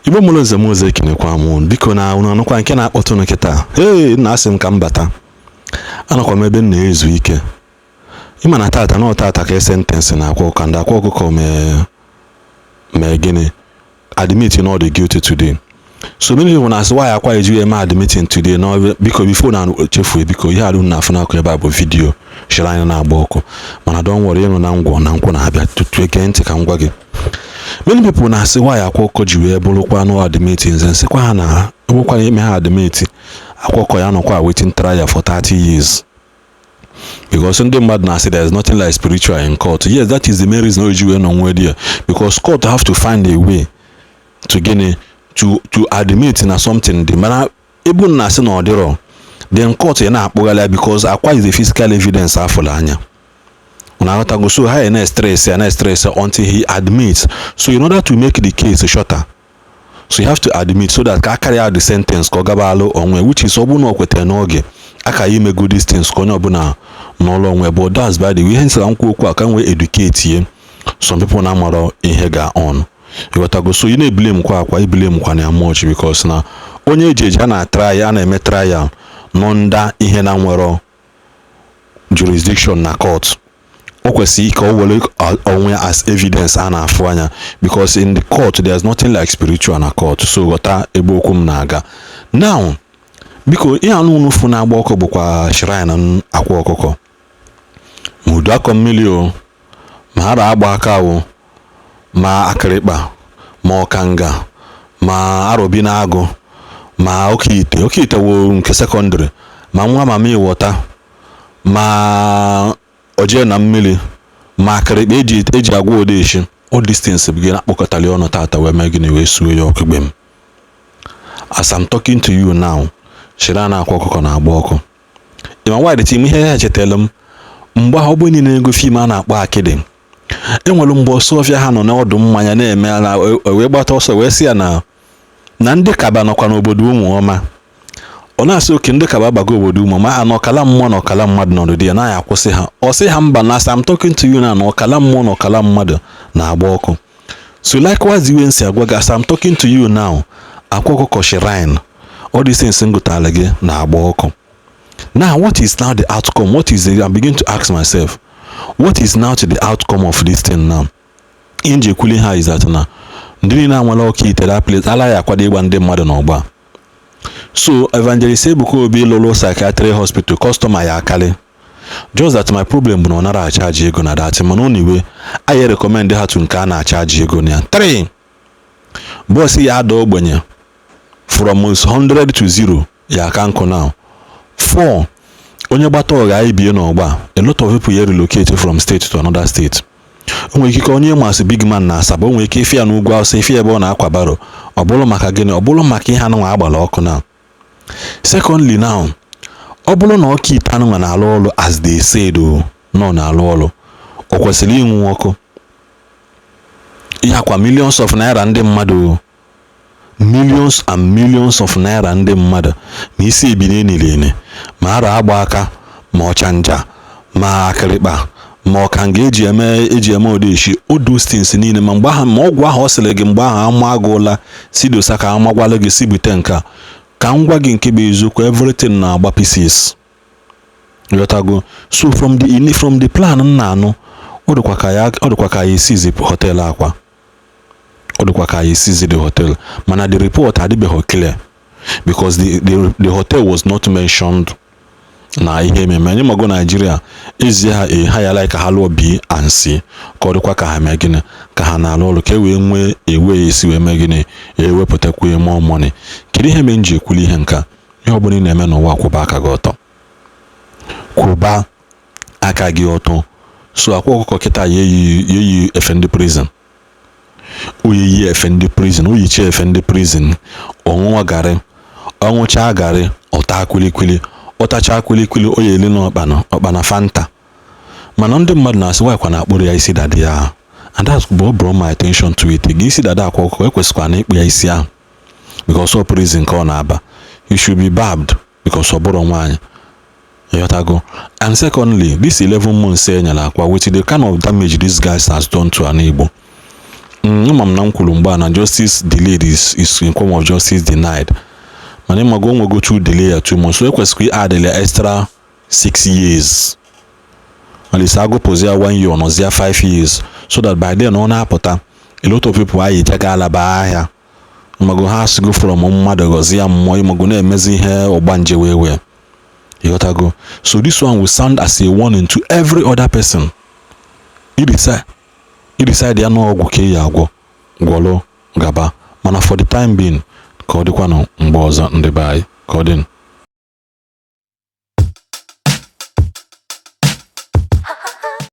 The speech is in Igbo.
Igbo mụrụ nze m ụzọ, ekenekwa m unu. Biko, na unu anụkwa nke na-akpọtụ unu kịta. Ee, na asị m ka m bata, anọkwa m ebe m na-ezu ike. Ịma na tata na tata ka sentence na Akwa Ọkụkọ ndị Akwa Ọkụkọ mee gịnị? Admit na ọ dị guilty today. So many people na-asị, why Akwa eji eme admitting today? Na biko, before na chefuo, biko, ihe alụ na afụ n'akụ ebe a bụ video shrine na-agba ọkụ. Mana don't worry, ịnụ na ngwọ na nkwụ na-abịa. Tutu ege ntị ka m gwa gị. Many people na-asị, why Akwa Ọkụkọ ji wee bụrụkwa no admitting? Nze nsịkwa ha na enwekwana ime ha admit, Akwa Ọkụkọ ya nọkwa waiting trial for 30 years, because ndị mmadụ na-asị there is nothing like spiritual in court. Yes, that is the main reason o ji wee nọ nwee there, because court have to find a way to gịnị? To admit na something dị. Mana ebe unu na-asị na ọ dịrọ, then court ya na-akpụgharị ya, because Akwa is a physical evidence afụrụ anya. Unu aghọtago? So ha ya na-stress ya, na-stress ya until he admits. So in order to make the case shorter, so you have to admit so that ka a carry out the sentence, ka ọ gaba alụ onwe, which is ọ bụrụ na ọ kwetara n'oge aka ya imego these things, ka onye ọbụla n'ụlọ onwe. But that's by the way. Ihe nsara nkwu okwu a ka m wee educate ye some people na amarọ ihe ga on. Ịghọtago? So ị na-eblame kwa Akwa, iblame kwa na ya much, because na onye eji eji a na-try, a na-eme trial nọ nda ihe na nwere jurisdiction na court, o kwesịrị ka o were onwe as evidence a na-afụ anya, because in the court there is nothing like spiritual na court. So ghọta ebe okwu m na-aga now. Biko, ihe anụ unu fụ na-agba ọkụ bụkwa shrine Akwa Ọkụkọ, ma udu akọ mmiri o, ma ara agba aka o, ma akịrịkpa, ma ọkanga, ma arụbi na agụ, ma oke ite. Oke ite wo nke secondary, ma nwa mama ịwọta, ma oje na mmiri, ma akịrịkpa eji agwa odeshi. All these things bụ gị na-akpọkọtali ọnụ tata wee mee gịnị? Wee suo ya ọkụ gbem. As I'm talking to you now, shrine Akwa Ọkụkọ na-agba ọkụ. Ịma why? The team ihe ya chetara m mgbe ahụ, ọ bụ niile ego film a na-akpọ Akịdị. Enwere mgbe ọsọ ha nọ n'ọdụ mmanya na-eme na wee gbata ọsọ wee sị ya na ndị kaba nọkwa n'obodo Ụmụọma. Ọ na-asị oke ndị kaba abago obodo Ụmụọma a na ọkala mmụọ na ọkala mmadụ nọdụ dị ya naghị akwụsị ha. Ọ sị ha mba, na as I'm talking to you now, na ọkala mmụọ na ọkala mmadụ na-agba ọkụ. So likewise, iwe nsi agwa gị, as I'm talking to you now, Akwa Ọkụkọ shrine, all these things m gụtara gị na-agba ọkụ. Now, what is now the outcome? What is the I'm beginning to ask myself, what is now to the outcome of this thing now? Ihe nji ekwuli ha is that na ndị niile anwala ọka ite that place ala ya akwado ịgba ndị mmadụ n'ọgba. So Evangelist Ebuka Obi lụrụ psychiatric hospital, customer ya akarị. Just that my problem bụ na ọ nara acharge ego na that. Mana ọ na-iwe anyị recommend ha to nke a na-acharge ego na ya. 3 bọs ya ada ogbenye from 100 to 0 ya aka nkụ. Now, 4, onye gbata ọga anyị bie n'ọgba, a lot of people ya relocate from state to another state. O nwere ike onye masị big man na Asaba, o nwere ike ife ya n'ugwu Awụsa, ife ebe ọ na-akwa baro. Ọ bụrụ maka gịnị? Ọ bụrụ maka ihe anụnwa agbara ọkụ. Now, secondly, now, ọ bụrụ na ọka ite anụnwa na-alụ ọrụ as they said o nọ na-alụ ọrụ, o kwesịrị inwu ọkụ. Ihe akwa millions of naira ndị mmadụ, millions and millions of naira ndị mmadụ, ma isi ebine eniri ene, ma ara agba aka, ma ọchanja, ma akịrịkpa, ma ọkanga eji eme odeshi, all those things niile, ma mgbe ahụ, ma ọgwụ ahụ ọ sịrị gị mgbe ahụ ama agụla si dosa ka amagwalụ gị si bute nke a. Ka m gwa gị nke bụ eziokwu, everything na-agba pieces. Ghọtago? So from the plan m na-anụ, ọ dịkwa ka ya esizi hotel Akwa, ọ dịkwa ka ya esizi the hotel. Mana the report adịbeghị clear, because the hotel was not mentioned na ihe ememe anyị. Mago Naijiria ezie ha e ha ya like ka ha lụọ B and C, ka ọ dịkwa ka ha mee gịnị, ka ha na-alụ ọrụ, ka e wee nwee ewe esi wee mee gịnị, ewepụtakwa more money. Kedu ihe mere m ji ekwuli ihe nke a? Ihe ọbụla ị na-eme n'ụwa, kwụba aka gị ọtọ, kwụba aka gị ọtọ. So Akwa Ọkụkọ kịta ya eyi efe ndị prison, oyiyi efe ndị prison, oyichi efe ndị prison, ọṅụṅụ garị, ọṅụcha garị, ọta kwilikwili, ọtacha kwilikwili, o ya eli n'ọkpana ọkpana Fanta. Mana ndị mmadụ na-asị nwaanyị na akpụrụ ya isi dada ya, and that's what brought my attention to it. Gị isi dada Akwa Ọkụkọ, ekwesịkwa na ịkpụ ya isi ahụ, because ọ prison ka ọ na-aba. He should be barbed, because ọ bụrụ nwaanyị. Ịghọtago? And secondly, this 11 months e nyere Akwa, with the kind of damage these guys has done to ana Igbo, Ama m na m kwuru mgbe a na justice delayed is in form of justice denied, mana ịmago onwego too delay ya too much, so ekwesịrị adịla extra 6 years, at least agụpụzi ya one year, ọnọzie 5 years, so that by then ọ na-apụta, a lot of people anyị jega alaba ahịa. Ịmago ha sigo from mmadụ gọzie ya mmụọ, ịmago na-emezi ihe ọgbanje wee wee, ịghọtago? So this one will sound as a warning to every other person. I decide ya n'ọgwụ ka ị ya agwọ, gwọlụ gaba, mana for the time being, ka ọ dịkwanụ mgbe ọzọ, ndị be anyị, ka ọ dị.